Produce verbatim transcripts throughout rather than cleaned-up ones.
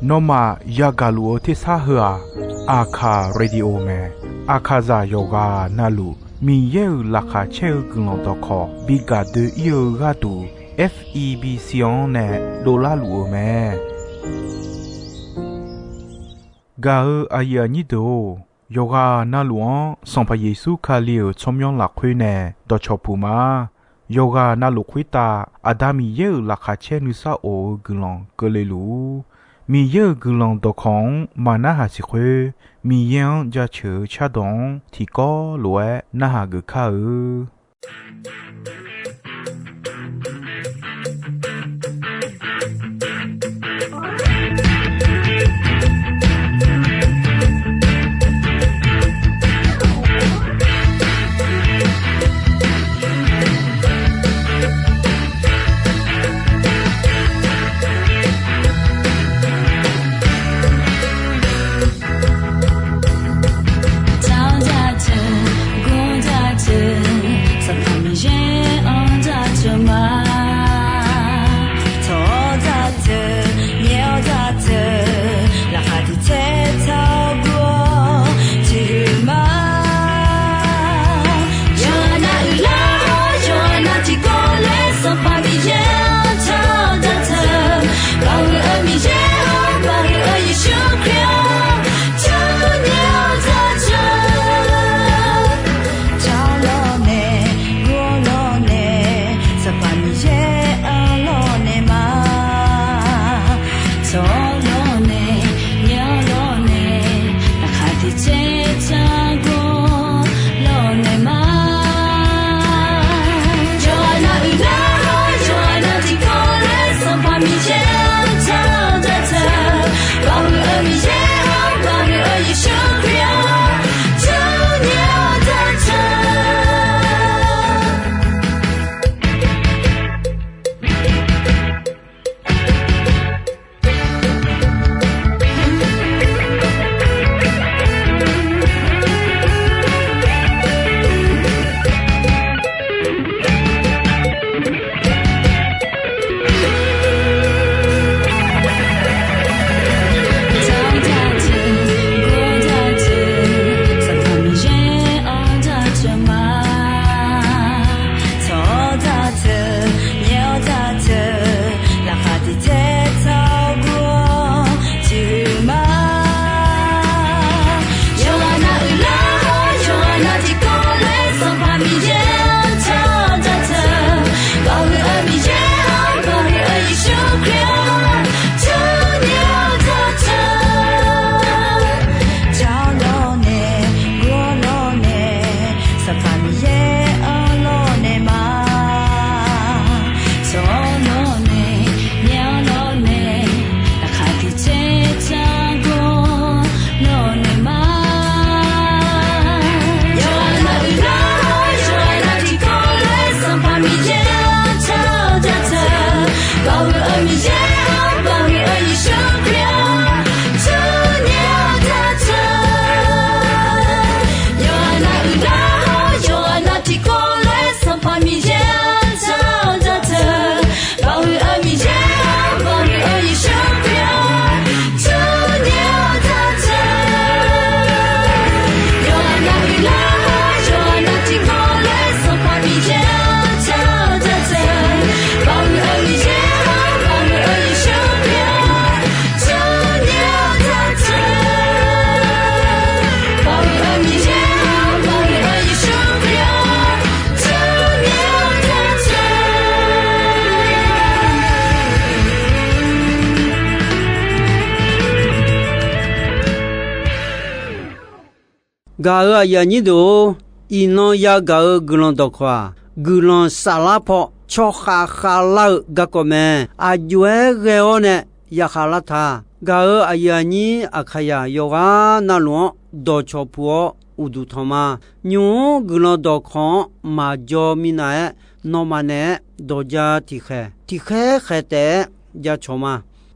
Nawmaf yagaq luf-eu tersar heu-aq, Aqkaq Radio mae. Aqkaqzaq yawqghaq navluf Miqyaer-euq laqkhaq caer-eu guiqlanq dawqkawq bi gaq doe-ir-eu gharduq, F E B C-anr nae dovlar luf-eu mae. Gaq-eu aqyuif aqnyir deuq-or, yawqghaq navluf-anr Sanqpaq Yeqsur Kali-euq tsawrmyanr lafkhoer nae dawqcawq puq ma. Yawqghaq navluf khoertav Aqda Miqyaer-euq laqkhaq caer nuisar of-eu guiqlanq keuvle luf-ur. Miqyaer-euq guiqlanq dawqkawq-anr maqnarhaq siq khoer, Miqyaer-anr jaceuq-eu cardawq-anr tiqkawv lof-aer narhaq geuf kar-eu. Gaq-euq aqyuif aqnyir deuq-or, iqnan yagaq-eu guiqlanq dawqkawq-aq, guiqlanq saflar paw tsawrkhav khavlar-eu garkawv mae. Aqjox-aer ghae-awr nae yakhav lar ta. Gaq-euq aqyuif aqnyir Aqkaqzaq yawqghaq navluf-anr dawqcawq puq-awr uqduq tanq ma. Nymq-mr guiqlanq dawqkawq-anr maqjaw minav-aer, nawmaf naeq-aer dawq ja tiqkhaeq tiqkhaer khaeq taef-aer jacawq ma.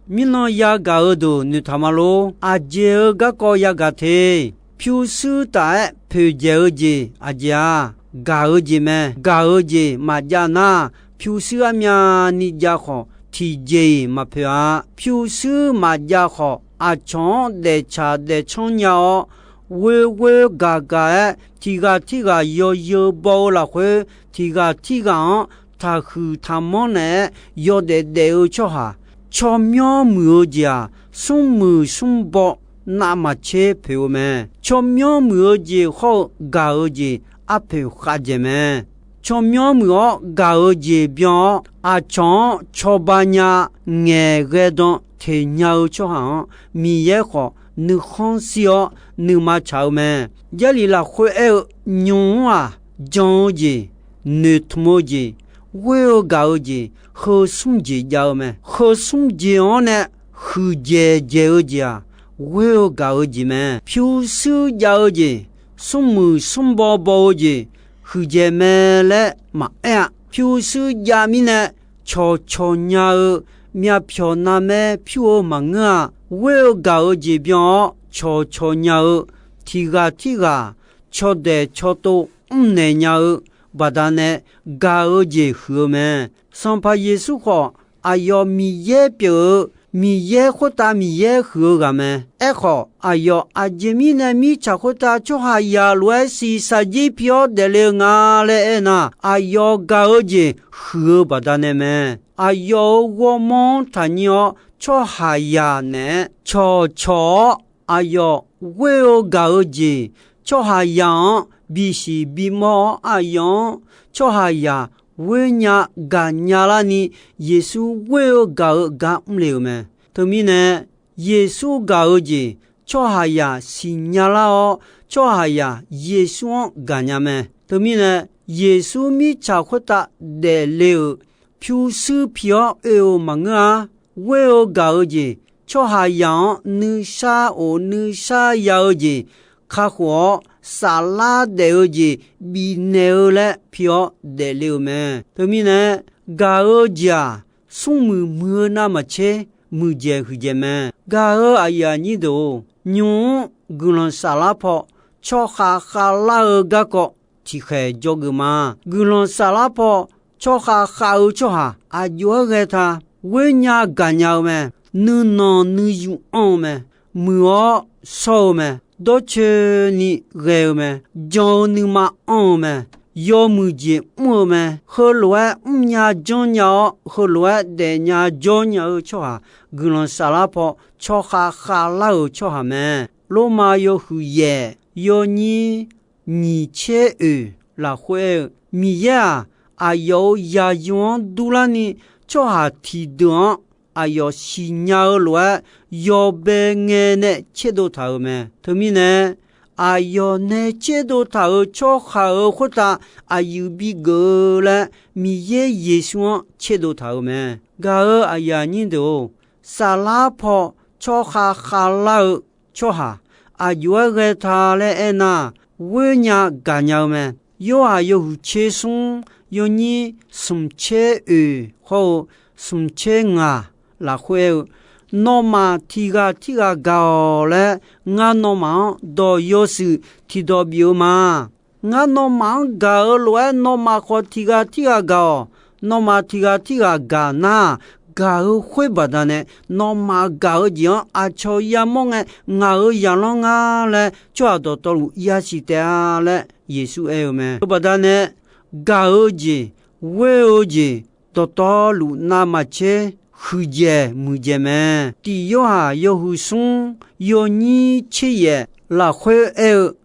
Mirnan yagaq-eu deuq noeqtaq ma lor. Aqjeq-euq garkawv yagaq te. Pyurshuir taf-aer poeqdzaeq-eu jeq aqjeq-aq, gaq-eu jeq mae. Gaq-eu jeq maqjav nar, pyurshuir armyavni jav khawf, tiqjeq-iq maqpoeq-a. Pyurshuir maqjav khawf, aqcawq-anr daeftsaq daefcanr nya-awr, ghoer ghoer gaq gaq-aer tiqghaq tirghaq yawzeu baw-eu lafkhoer, tiqghaq tirghaq-anr taqhuiq taqmanr naeq-aer yawdaef daef-eu tsawrhaq, tsawrmyanr muiq-eu jeq-aq, smrmuiq smrbaw navmaqtser poeq-eu mae. Tsawrmyanr muiq-eu jeq hawr-eu gaq-eu jeq arpoeq khavdzaeq mae. Tsawrmyanr muiq-awr gaq-eu jeq byan-awr, aqcawq-anr cawba nya ngaeqghae dan teq nya-eu tsawrhaq-anr, Miqyaer khawf nuikhanr shir-awr nuima tsaq-eu mae. Jarlif lafkhoer aer-eu, nymq-mr-aq, jan-eu jeq, noeqtmq-eu jeq, ghoer-eu gaq-eu jeq, heu smr jeq jav-eu mae. Heu smr jeq-anr nae huiqdzaeq dzaeq-eu jeq-aq, ghoer-eu gaq-eu jeq mae. Pyurshuir jav-eu jeq, smrmuiq smrbaw baw-eu jeq, huiqdzaeq mae laer maqaer-a. Pyurshuir jav mirnae, cawqcawq nya-eu myavpyawq navmaer pyur-eu maqngeur-a. Ghoer-eu gaq-eu jeq byan-awr, cawqcawq nya-eu tiqghaq tirghaq cawdaeq cawtov mrnaeq nya-eu baqdanae gaq-eu jeq huiq-eu mae. Sanqpaq Yeqsur khawf, aqyawf Miqyaer pyeuf-eu, Miqyaer khoertav Miqyaer huiq-eu ghaq mae. Aerkhawf, aqyawf aqjeq mirnae mirtsaq khoertav tsawrhaqzaq lof-aer shiqshaq jir pi-awr daefle-eu nga laer aernar, aqyawf gaq-eu jeq huiq-eu baqdanae mae. Aqyawf-euq ghawrmawr-anr taqnyir-awr, tsawrhaqzaq naeq-aer cawqcawq-awr, aqyawf ghoer-eu gaq-eu jeq, tsawrhaqzaq-anr bisiq bimawr-awr, aqyawf-anr tsawrhaqzaq ghoer nya gaq nya larni, Yeqsur ghoer-eu gaq-eu gar mrle-euq mae. Teumirnae, Yeqsur gaq-eu jeq, tsawrhaqzaq siqnya lar-awr, tsawrhaqzaq Yeqsur-anr gaqnya mae. Teumirnae, Yeqsur mirtsaq khoertav daefle-euq pyurshuir pi-awr oe-euq maqngeur-a. Ghoer-eu gaq-eu jeq, tsawrhaqzaq-anr nuisar of nuisar ya-eu jeq, kakhof-awr saflar daef-eu jeq bifnaeq-eu laer pi-awr daefle-euq mae. Teumirnae, gaq-eu jeq-aq, smrmuiq muiq-eu navmaqtser muiqdzaeq huiqdzaeq mae. Gaq-eu aqyuif aqnyir deuq-or, nymq-mr guiqlanq saflar paw tsawrkhav khavlar-eu garkawv tiqkhaeq dzawgeuf ma. Guiqlanq saflar paw tsawrkhav khav-eu tsawrhaq aqjox-aer ghae ta, ghoer nya gaq nya-eu mae. Nuinanq nuiyu anr-eu mae. Muiq-awr shawr-eu mae. Dawrcoeni ghae-eu mae. Jan-eu nuima anr-eu mae. Yawmuiq jeq mr-eu mae. Heulof-aer mrnya janrnya-awr, heulof-aer daefnya jawrnya-eu tsawrhaq, guiqlanq saflar paw tsawrkhav khavlar-euq tsawrhaq mae. Lormav yawhuiq yaef yawnyir nyiq tser oeq lafkhoer aer-eu, Miqyaer-aq, aqyawf-euq zaqyo-anr durlarni, tsawrhaq tiqdeuq-anr aqyawf siqnya-eu lof-aer yawbae ngae nae tserdov taq-euq mae. Teumirnae, aqyawf nae tserdov taq-euq tsawrhaq-euq khoertav aqyuif bigeuf-eu laer, Miqyaer Yeqsur-anr tserdov taq-euq mae. Gaq-eu aqyuif aqnyir deuq-or, saflar paw tsawrkhav khavlar-eu tsawrhaq aqjox-aer ghae ta laer aernar, ghoer nya gaq nya-eu mae. Yorhaq yawhuiq tser smr yawnyir smq tser oeq hawr-eu smq tser ngaq lafkhoer aer-eu, Nawmaf tiqghaq tirghaq gaq-awq laer, ngar nawmaf-anr dawq yawshuif tiqdawq bif-eu ma. Ngar nawmaf-anr gaq-eu lof-aer nawmaf khawf tiqghaq tirghaq gaq-awq. Nawmaf tiqghaq tirghaq gaq nar, gaq-eu khoer baqdanae, nawmaf gaq-eu jeq-anr aqcawq yamawr ngae, ngaq-euq zaqlanr nga laer tsawrhaq dawqtawvluf yasiq taef-a laer Yeqsur aer-eu mae. Teubaqda nae gaq-eu jeq, ghoer-eu jeq, dawqtawvluf navmaqtser huiqdzaeq muiqdzaeq mae. Tiq Yorhaq yawhuiq smr yawnyir tser yaef lafkhoer aer-eu,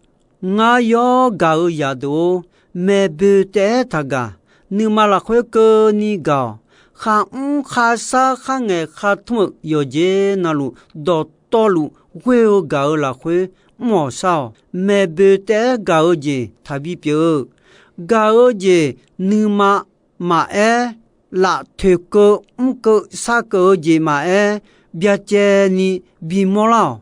Ngar yawr gaq-eu zaqdeuq-or, maeqboeq taef-aer taqgaq. Nuima lafkhoer keuvni gaq-awq. Kharmr kharshar kharngaeq khartmr-euq yawqjeq navluf dawqtawvluf ghoer-eu gaq-eu lafkhoer mr-awq shar-awq. Maeqboeq taef-aer gaq-eu jeq taqbi pyeuf-eu. Gaq-eu jeq nuima maqaer, laftoeq keuv mr keuv shar keuv-eu jeq maqaer, byacaevni bimawr lar-awq.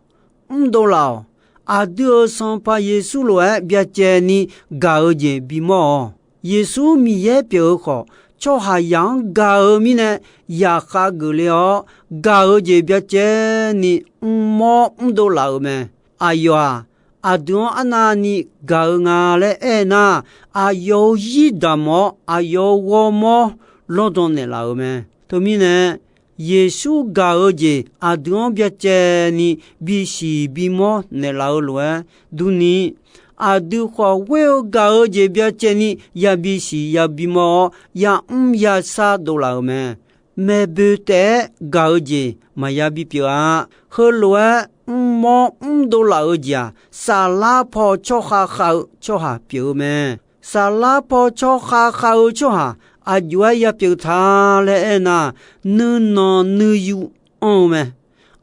Mrdov laf-awq. Aqdui-euq Sanqpaq Yeqsur lof-aer byacaevni gaq-eu jeq bimawr-awq. Yeqsur Miqyaer pyeuf-eu khawf, tsawrhaqzaq-anr gaq-eu mirnae yaqkhav geufle-awr, gaq-eu jeq byacaevni mrmawr mrdov laf-euq mae. Aqyawf-aq, aqdui-anr arnavni gaq-eu nga laer aernar, aqyawf-euq zir damq-awr, aqyawf-euq ghawrmawr lawrdan naeqlaf-euq mae. Teumirnae, Yeqsur gaq-eu jeq aqdui-anr byacaevni bisiq bimawr naeqlaf-eu lof-aer durni, aqdui khawf ghoer-eu gaq-eu jeq byacaevni yabisiq yabimawr-awr, yamr yashar dovlaf-euq mae. Maeqboeq taef-aer gaq-eu jeq maqya bipyeuf-a. Heulof-aer mrmawr mrdov laf-eu jeq-aq, saflar paw tsawrkhav khav-eu tsawrhaq pyeuf-eu mae. Saflar paw tsawrkhav khav-eu tsawrhaq aqjox-aer yapyeuf ta laer aernar, nuinanq nuiyu anr-eu mae.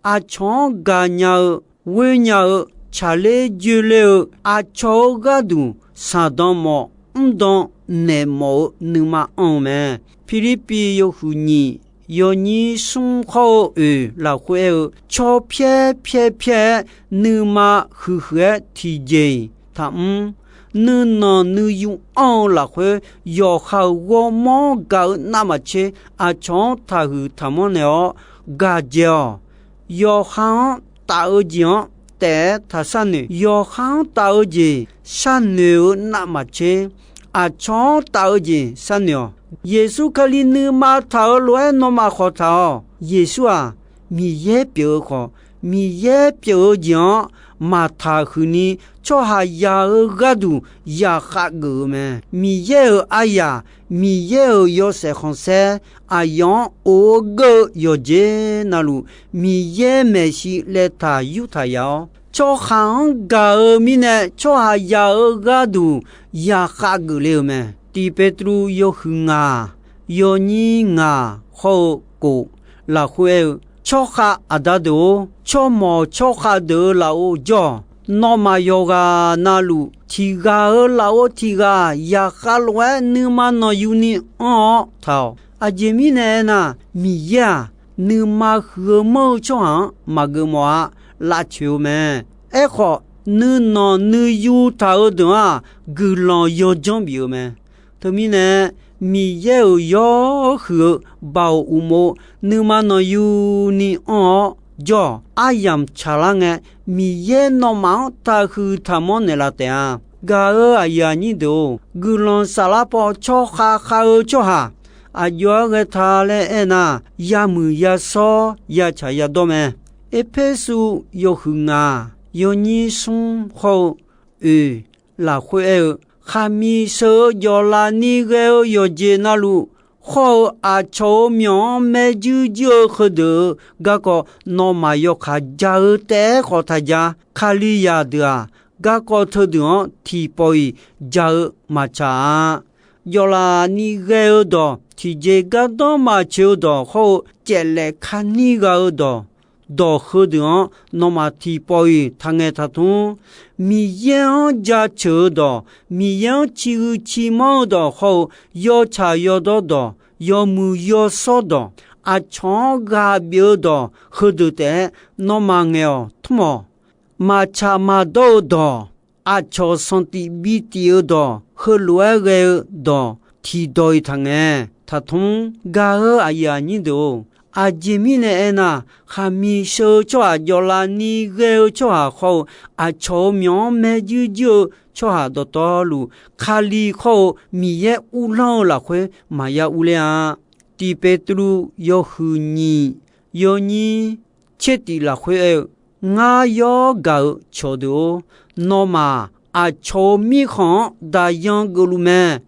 Aqcawq-anr gaqnya-eu, ghoenya-eu, tsaqler joeler-eu, aqcawq-euq gharduq saqdan mawf mrdan naeq mawf-eu nuima anr-eu mae. Pirlirpiv yawhuiq nyiq yawnyir smr hawr-eu oeq lafkhoer aer-eu, caw pyaer pyaer pyaer-aer nuima huiqhuiq-aer tiqjeq-iq taqmr. Nuinanq nuiyu anr-eu lafkhoer, yawqha-euq ghawrmawr gaq-eu navmaqtser aqcawq-anr taqhuiq taqmanr naeq-awr gaq dzaeq-awq. Yawqha-anr taf-eu jeq-anr taef-aer taqsharnoeq. Yawqha-anr taf-eu jeq sharnoeq-eu navmaqtser, aqcawq-anr taf-eu jeq sharnoeq-awq. Yeqsur Kali nuima taq-eu lof-aer nawmaf khawf taq-awq. Yeqsur-aq, Miqyaer pyeuf-eu khawf, Miqyaer pyeuf-eu jeq-anr maqtaq huiqni, tsawrhaqzaq-euq gharduq yaqkhav geuf-eu mae. Miqyaer-euq aryaq, Miqyaer-euq yawshaef khanqsaer aqyawf-anr of-eu geur-eu yawqjeq navluf, Miqyaer maeqshi laev taq yurtaq yaf-awr, tsawrhaq-anr gaq-eu mirnae tsawrhaqzaq-euq gharduq yaqkhav geuf le-euq mae. Tiq Petruv yawhuiq ngaq yawnyir ngaq hawr-eu kof lafkhoer aer-eu, tsawrkhav aqda deuq-or, tsawrmawq tsawrkhav deuq-euq lafov jawr-awq. Nawmaf yawqghaq navluf tiq ghaq-euq lafov tiq ghaq yaqkhav lof-aer nuima nanqyuni anr-awr taq-awq. Aqjeq mirnae aernar, Miqyaer-aq, nuima huiq-eu manr-eu tsawrhaq-anr maqgeuf mawf-a. Lavcoeq-eu mae. Aerkhawf, nuinanq nuiyu taq-eu deuq-anr-aq, guiqlanq yawdzanr bif-eu mae. Teumirnae, Miqyaer-euq yawhuiq-eu baoq uqmov nuima nanqyuni anr-awr jawr-awq. Aryamq tsaqlar ngae, Miqyaer nawmaf-anr taqhuiq taqmanr naeqlaf taef-a. Gaq-euq aqyuif aqnyir deuq-or, guiqlanq saflar paw tsawrkhav khav-eu tsawrhaq aqjox-aer ghae ta laer aernar, yamuiq yashawr yatsaq yadawr mae. Erpersu yawhuiq ngaq yawnyir smr hawr-eu oeq lafkhoer aer-eu, khaqmiq sheuq-eu jawqlaf ni ghae-eu yawqjeq navluf, hawr-eu aqcawq-euq myawq-anr maerjuir juir-eu heudeuq-euq garkawv nawmaf yawkaq ja-eu taef-aer khawf taq ja. Kalizaq deuq-aq, garkawv teudeuq-anr tiqpawf-iq ja-eu maqtsaq-a. Jawqlaf ni ghae-eu dawq, tiqjeq gardanr maqtsoeq-eu dawq hawr-eu caeflaef kani gha-eu dawq, dawq heudeuq-anr nawmaf tiqpawf-iq taqngaeq taqtmr. Miqyaer-anr jaceuq-eu dawq, Miqyaer-anr ciqhuiq ciqmanr-eu dawq hawr-eu yawtsaq yawdawr dawq, yawmuiq yawshawr dawq, aqcawq-anr ghaq bif-eu dawq heudeuq taef-aer nawmaf ngaeq-awq tmr-awq. Maqtsaq maqdawr-eu dawq, aqcawq sanqtif bitif-eu dawq, heulof-aer ghae-eu dawq tiqdawq-iq taqngaeq taqtmr. Gaq-eu aqyuif aqnyir deuq-or, aqjeq mirnae aernar, khaqmiq sheuq-eu tsawrhaq, jawqlaf ni ghae-eu tsawrhaq hawr-eu aqcawq-euq myawq-anr maerjuir juir-eu tsawrhaq dawqtawvluf, Kali hawr-eu Miqyaer uvlanr-eu lafkhoer maqya urler-a. Tiq Petruv yawhuiq nyiq yawnyir tsertif lafkhoer aer-eu, Ngar yawr gaq-eu cawqdeuq-or, nawmaf aqcawq-euq mirkhanq-anr daqyan geufluf mae.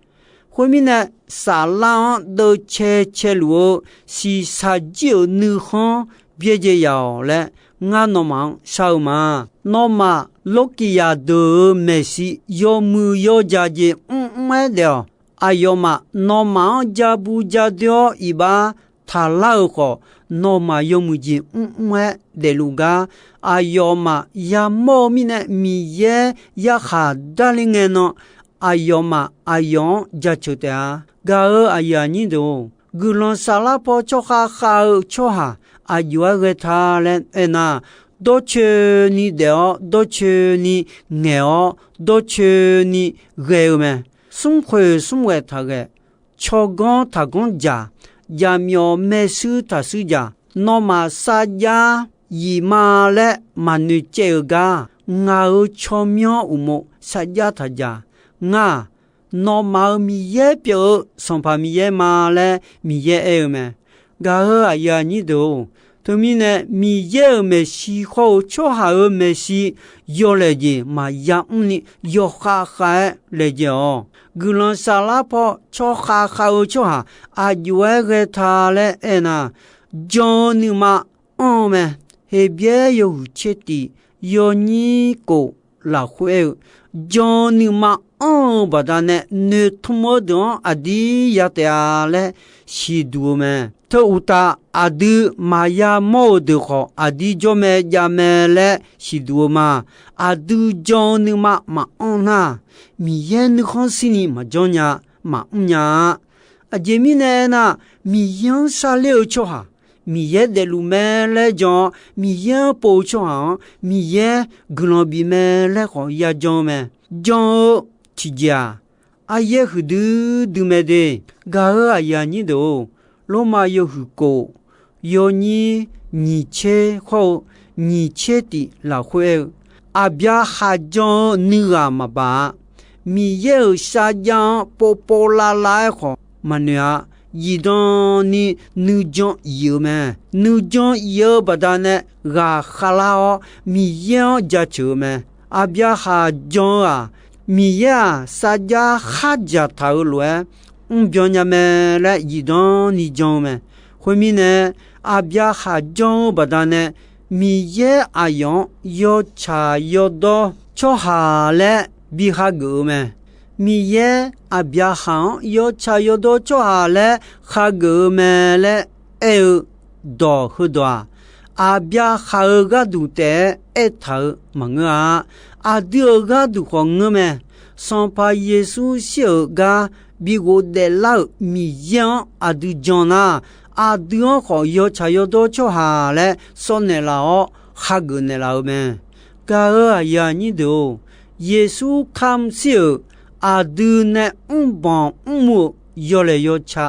Khoermirnae, saflar-anr deuvcae caeluf-eu shiqshaq jir-euq nuikhanr byaerdzae yaf-awq laer, ngar nawmaf-anr shar-eu ma. Nawmaf Lorkiqyaq deuq-euq maeqshi yawmuiq yawdzaq jeq mrmr-aer daef-awq. Aqyawfmaf nawmaf-anr ja bu ja doe-awr iqbax taqlar-euq khawf, nawmaf yawmuiq jeq mrmr-aer daefluf gar, aqyawfmaf yamawr-eu mirnae Miqyaer yarkhaq darler ngae nan, aqyawfmaf aqyawf-anr jaceuq taef-a. Gaq-eu aqyuif aqnyir deuq-or, guiqlanq saflar paw tsawrkhav khav-eu tsawrhaq aqjox-aer ghae ta laer aernar, dawrcoeni daef-awr, dawrcoeni ngaeq-awr, dawrcoeni ghae-eu mae. Smrkhoeq smrghae taqghae, tsawrganr taqganr dzaq, jaqmyawf maershuir taqshuir dzaq, nawmaf sarjax yif ma laer maqnoeq caev-eu gar, ngaq-euq tsawrmyanr uqmov sarjax taqdzaq. Ngar-aq, nawmaf-euq Miqyaer pyeuf-eu Sanqpaq Miqyaer ma laer Miqyaer aer-eu mae. Gaq-eu aqyuif aqnyir deuq-or, teumirnae Miqyaer-euq maeqshi khawr-eu tsawrhaq-euq maeqshi yawlaeq jeq maqya mrni yawkhav khav-aer laejae-awq. Guiqlanq saflar paw tsawrkhav khav-eu tsawrhaq aqjox-aer ghae ta laer aernar, jan-eu nuima anr-eu mae. Heqbyaer yawhuiq tser tiq yawnyir kof lafkhoer aer-eu, jan-eu nuima anr-eu baqdanae noeqtmq-eu deuq-anr aqdir ya taef-a laer siqduq-eu mae. Teu uqtaf, aqdui maqya mawr-euq deuq khawf aqdir jawr mae jav mae laer siqduq-eu ma. Aqdui jan-eu nuima maqanr nar, Miqyaer nuikhanr shirni maqjanr nya, maqmr nya-a. Aqjeq mirnae aernar, Miqyaer-anr sharler-eu tsawrhaq, Miqyaer daefluf mae laer jan-awr, Miqyaer-anr pov-eu tsawrhaq-anr Miqyaer guiqlanq bif mae laer khawf yajan-eu mae. Jan-eu tiqjeq-aq, aryaer huiqdui dui mae de. Gaq-eu aqyuif aqnyir deuq-or, Lormav yawhuiq kof yawnyir nyiq tser khawr-eu nyiq tser tiq lafkhoer aer-eu, Aqbyaqhaq jan-eu nuighaq maqbaq-a. Miqyaer-euq sharjav-anr povpov lavlav-aer khawf maqnoeq-a. Zifdan ni nuijan if-eu mae. Nuijan if-eu baqdanae ghaqkhav lar-awr, Miqyaer-anr jaceuq-eu mae. Aqbyaqhaq jan-eu-aq, Miqyaer-aq sharjav khardzaq taq-eu lof-aer mrbyan nya mae laer zifdan ni jan-eu mae. Khoermirnae, Aqbyaqhaq jan-eu baqdanae Miqyaer aqyawf-anr yawtsaq yawdawr tsawrhaq laer bi hageuf-eu mae. Miqyaer Aqbyaqhaq-anr yawtsaq yawdawr tsawrhaq laer hageuf-eu mae laer aer-eu dawq heudawq-aq, Aqbyaqhaq-euq gharduq taef-aer aertaq-eu maqngeur-a. Aqdui-euq gharduq khawf ngeur mae. Sanqpaq Yeqsur shir-euq gar bi ghofdaef lar-euq Miqyaer-anr aqdui jan nar, aqdui-anr khawf yawtsaq yawdawr tsawrhaq laer sawr naeqlaf-awr hageuf naeqlaf-eu mae. Gaq-eu aqyuif aqnyir deuq-or, Yeqsur kamq shir-euq aqdui nae mrbanq mrmuv-euq yawlaeq yawca,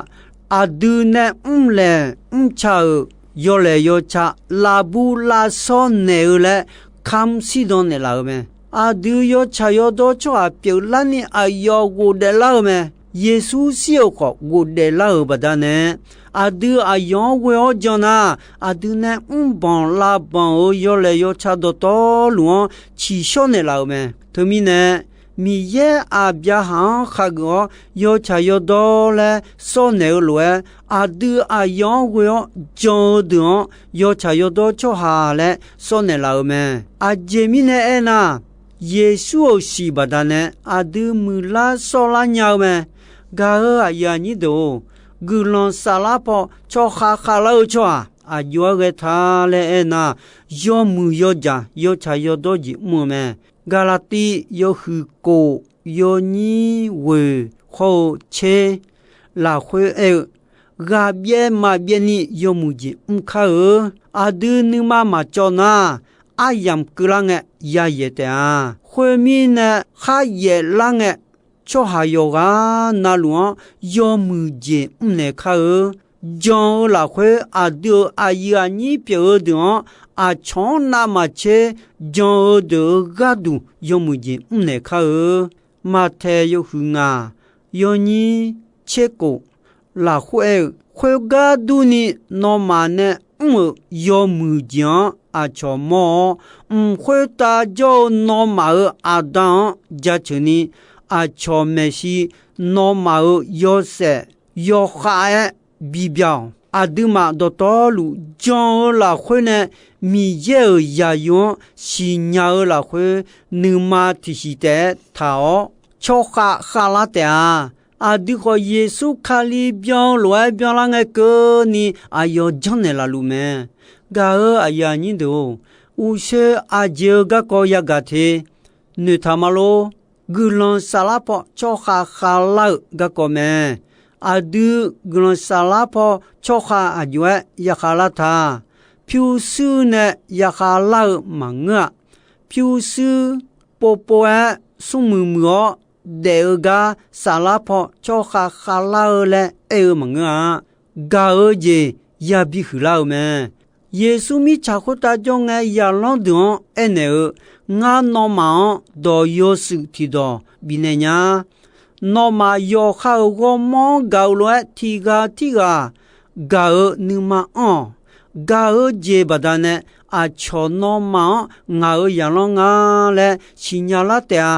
aqdui nae mrlaeq mrca-euq yawlaeq yawca lavbuv lavshawr naeq-eu laer kamq shirdan naeqlaf-eu mae. Aqdui yawtsaq yawdawr tsawrhaq pyeuflarni aqyawf ghofdaef lar-eu mae. Yeqsur shir-euq khawf ghofdaef lar-euq baqdanae, aqdui aqyawf-anr ghoe-awr jan nar, aqdui nae mrbanq lavbanq-euq yawlaeq yawca dawqtawvluf-anr ciqshawr naeqlaf-euq mae. Teumirnae, Miqyaer Aqbyaqhaq-anr khageuf-awr yawtsaq yawdawr laer sawr naeq-eu lof-aer, aqdui aqyawf-anr ghoe-awr jan-eu deuq-anr yawtsaq yawdawr tsawrhaq laer sawr naeqlaf-euq mae. Aqjeq mirnae aernar, Yeqsur-euq shiq baqdanae aqdui muiqlar sawrlar nya-eu mae. Gaq-eu aqyuif aqnyir deuq-or, guiqlanq saflar paw tsawrkhav khavlar-eu tsawrhaq aqjox-aer ghae ta laer aernar, yawmuiq yawjaq yawtsaq yawdawr jeq mr-eu mae. Gaqlaqtiv yawhuiq kof yawnyir ghoeq hawr-eu tser lafkhoer aer-eu, ghaqbyaev maqbyaevni yawmuiq jeq mr kar-eu. Aqdui nuima maqcawv nar, aryamq keuvlar ngae yayaeq taef-a. Khoermirnae, kharyaef lar ngae tsawrhaq yawqghaq navluf-anr yawmuiq jeq mrnaeq kar-eu. Jan-eu lafkhoer aqdui-euq aqyuif aqnyir pyeuf-eu deuq-anr aqcawq-anr navmaqtser jan-eu deuq-euq gharduq yawmuiq jeq mrnaeq kar-eu. Maqtaeq yawhuiq ngaq yawnyir tser kof lafkhoer aer-eu, khoergar durni nawmaf nae mr-euq yawmuiq jeq-anr aqcawq mawr-awr, mq khoertav jawr-eu nawmaf-euq Aqda-anr jaceuq ni, aqcawq maeqshi nawmaf-euq yawshaef yawkhav-aer bibyaq-awq. Aqduimaf dawqtawvluf jan-eu lafkhoer nae Miqyaer-euq zaqyo-anr siqnya-eu lafkhoer, nuima tiqsiq taef-aer taq-awr tsawrkhav khavlar taef-a. Aqdui khawf, Yeqsur Kali byan-eu lof-aer byanlar ngae keuvni aqyawf janrnaeq laf luf mae. Gaq-eu aqyuif aqnyir deuq-or, uqshoe aqjeq-eu garkawv yagaq te noeqtaq ma lor. Guiqlanq saflar paw tsawrkhav khavlar-eu garkawv mae. Aqdui guiqlanq saflar paw tsawrkhav aqjox-aer yakhav lar ta. Pyurshuir nae yakhav lar-eu maqngeur-aq, pyurshuir povpov-aer smrmuiq muiq-awr daef-eu gar saflar paw tsawrkhav khavlar-eu laer aer-eu maqngeur-a. Gaq-eu jeq yabi huiqlar-eu mae. Yeqsur mirtsaq khoertav jawr ngae, zaqlanr deuq-anr aernaeq-eu, Ngar nawmaf-anr dawq yawshuif tiqdawq bifnaeq nya. Nawmaf yawqha-euq ghawrmawr-anr gaq-eu lof-aer, tiqghaq tirghaq gaq-eu nuima anr-awq. Gaq-eu jeq baqdanae aqcawq nawmaf-anr ngaq-euq zaqlanr nga laer siqnya lar taef-a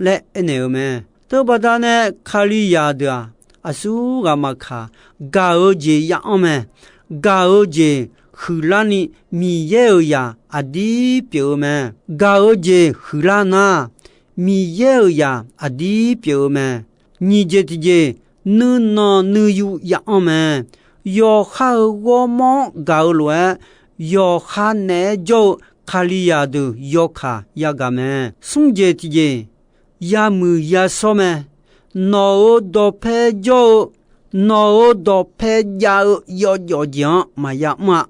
laer aernaeq-eu mae. Teubaqda nae Kalizaq deuq-aq, aqsur ghaq maqkaq, gaq-eu jeq ya anr mae. Gaq-eu jeq huiqlarni Miqyaer-euq zaq aqdir pyeuf-eu mae. Gaq-eu jeq huiqlar nar, Miqyaer-euq zaq aqdir pyeuf-eu mae. Nyiq jeq tiqjeq, nuinanq nuiyu ya anr mae. Yawqha-euq ghawrmawr-anr gaq-eu lof-aer, yawqha naeq-aer jawr-eu Kalizaq deuq yawkaq yagaq mae. Smr jeq tiqjeq, yamuiq yashawr mae. Nawq-euq dawqpae jawr-eu, nawq-euq dawqpae jav-eu yawjawf jeq-anr maqya mr-a.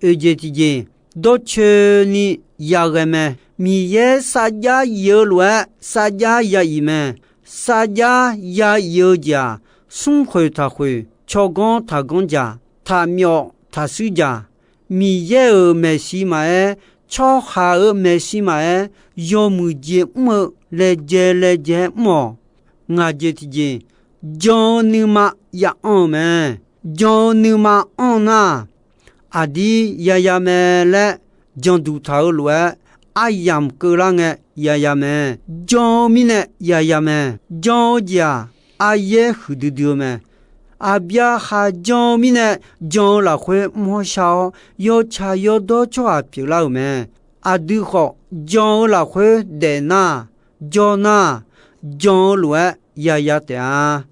Oeq jeq tiqjeq, dawrcoeni yaghae mae. Miqyaer sarjax yif-eu lof-aer sarjax ya yif mae. Sarjax ya yif-eu jeq-aq, smrkhoeq taqkhoeq, tsawrganr taqganr jaq, taqmyawf taqshuir jaq, Miqyaer-euq maeqshi maqaer, tsawrhaq-euq maeqshi maqaer, yawmuiq jeq mr-eu laejae laejae-aer mr-awq. Ngaq jeq tiqjeq, jan-eu nuima ya anr-eu mae. Jan-eu nuima anr nar, aqdir yaya mae laer janduq taq-eu lof-aer, aryamq keuvlar ngae yaya mae. Jan-eu mirnae yaya mae. Jan-eu jeq-aq, aryaer huiqdui dui-eu mae. Aqbyaqhaq jan-eu mirnae, jan-eu lafkhoer mr-awr shar-awr, yawtsaq yawdawr tsawrhaq pyeuflar-euq mae. Aqdui khawf, jan-eu lafkhoer daef nar, jawr nar, jan-eu lof-aer yaya taef-a.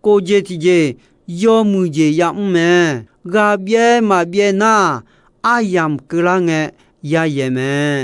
Kof jeq tiqjeq, yawmuiq jeq ya mr mae. Ghaqbyaev maqbyaev nar, aryamq keuvlar ngae yayaeq mae.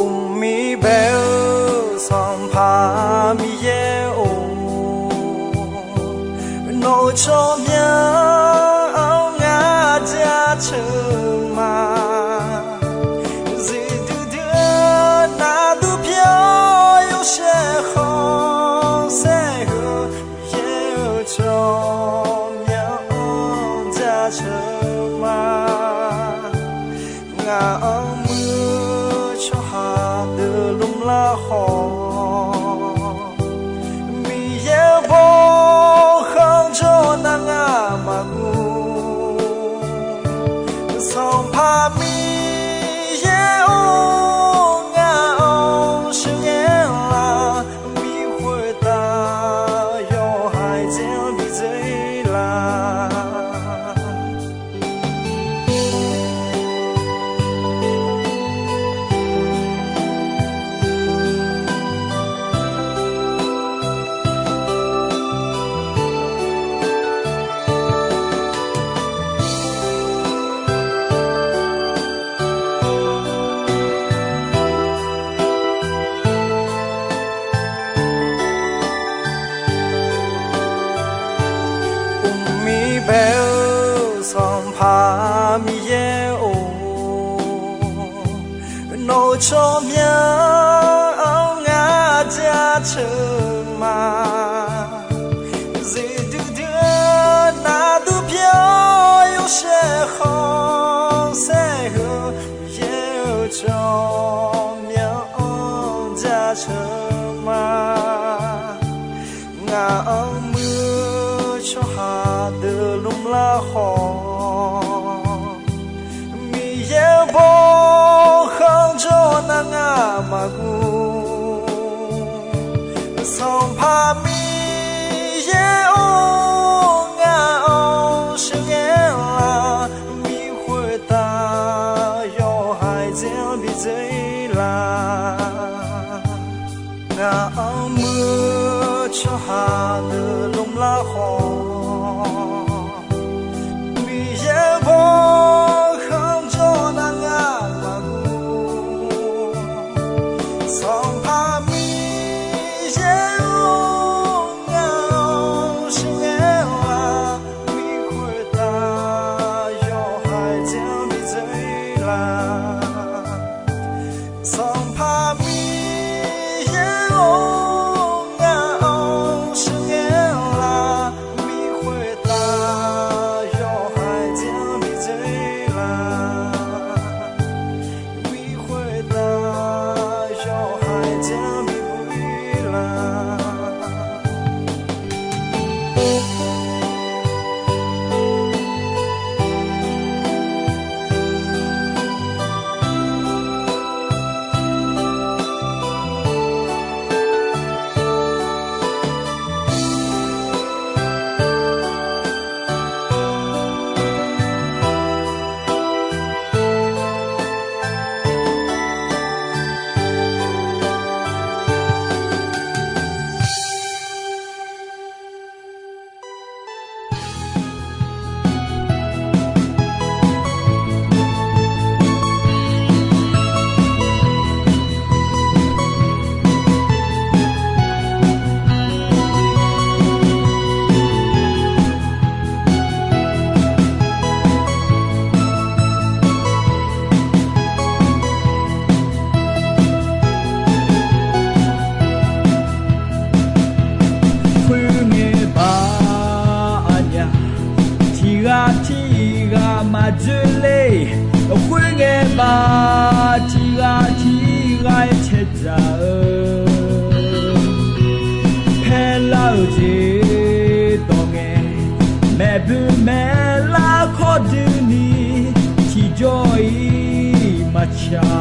Uqmir bae-eu Sanqpaq Miqyaer-or, nawq-euq tsawrmyanr-anr ngar jaceuq ma. Zifduidui-eu nardur pyeuf-awr yawshaef khanqsaer-eu, Miqyaer-euq tsawrmyanr-anr jaceuq ma. Ngaq-anr muiq-eu tsawrhaq deuq lmrlar khawf, Miqyaer-euq bawkhanq jawr nar ngar maqguv. Sanqpaq Miqyaer-or, ngaq-anr sheuqghae lar, mir khoertav yawhaiq dzaeq-anr bi dzaeq lar. Uqmir bae-eu Sanqpaq Miqyaer-or, nawq-euq tsawrmyanr-anr ngar jaceuq ma. Zifduidui-eu nardur pyeuf-awr yawshaef khanqsaer-eu, Miqyaer-euq tsawrmyanr-anr jaceuq ma. Ngaq-anr muiq-eu tsawrhaq deuq lmrlar khawf, Miqyaer-euq bawkhanq jawr nar ngar maqguv. Sanqpaq Miqyaer-or, ngaq-anr sheuqghae lar, mir khoertav yawhaiq dzaeq-anr bi dzaeq lar. Ngaq-anr muiq-eu tsawrhaq deuq lmrlar khawf, Miqyaer-euq bawkhanq jawr nar ngar maqguv. Sanqpaq Miqyaer-or, ngaq-anr sheuqghae lar, mir khoertav yawhaiq dzaeq-anr bi dzaeq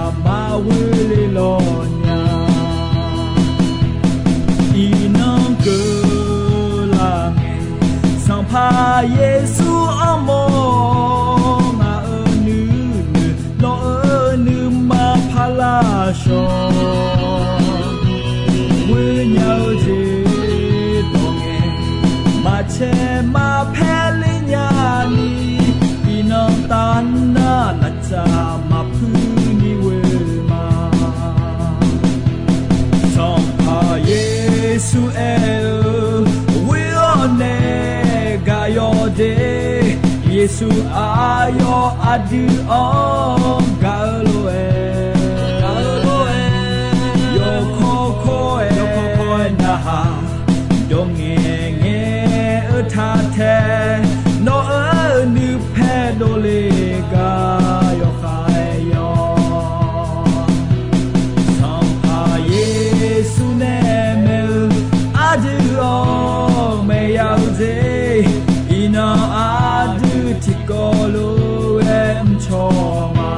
aqma ghoe le lawq nya. Iqnan keuvlar ngae, Sanqpaq Yeqsur armawr ngaq-euq nuinoeq, nawq-euq nuima paqlar shawq. Ghoenya-eu jeq dawq ngae, maqcae maqpaer ler nyani, iqnan tavnar laftsaf maqpuir ni ghoe ma. Sanqpaq Yeqsur aer-eu, ghoe-awr nae gaq yawq de. Yeqsur aqyawf aqdui-anr gaq-eu lof-aer, yawkawr kawr-aer narhaq, dawq ngaeqngaeq-eu taq tae, nawq-euq nuipae dovle gar yawkhav-aer yawr. Sanqpaq Yeqsur nae maeq-eu, aqdui-anr maeq ya-eu jeq, iqnan aqdui tiqkawv lof-aer mrcaw ma.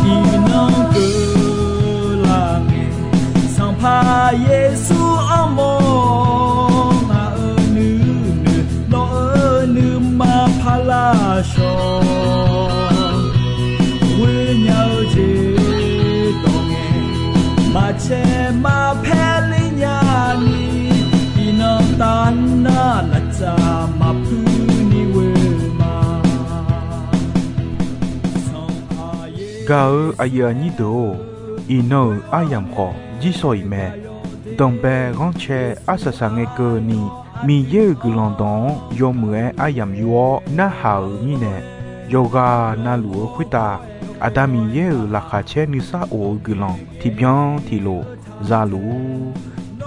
Iqnan keuvlar ngae, Sanqpaq Yeqsur armawr ngaq-euq nuinoeq, nawq-euq nuima paqlar shawq. Ghoenya-eu jeq dawq ngae, maqcae maqpaer ler nyani, iqnan tavnar laftsaf maqpuir ni ghoe ma. Gaq-eu aqyuif aqnyir deuq-or, iqnan-euq aryamq khawf jirsawq iq mae. Danqbae ghanrcae arsaq saq ngae keuvni, Miqyaer-euq guiqlanq dawq-anr yawmuiq-aer aryamq yur-awr narhaq-euq mirnae, yawqghaq navluf-eu khoertav Aqda Miqyaer-euq laqkhaq caer nuisar of-eu guiqlanq tiqbyan tiqlof za luf-ur.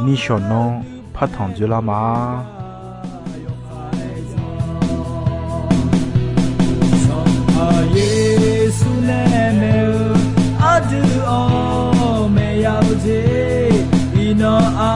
Nishawq nanr partanq dzoerlar ma. Sanqpaq Yeqsur nae maeq-eu, aqdui-anr maeq ya-eu jeq, iqnan a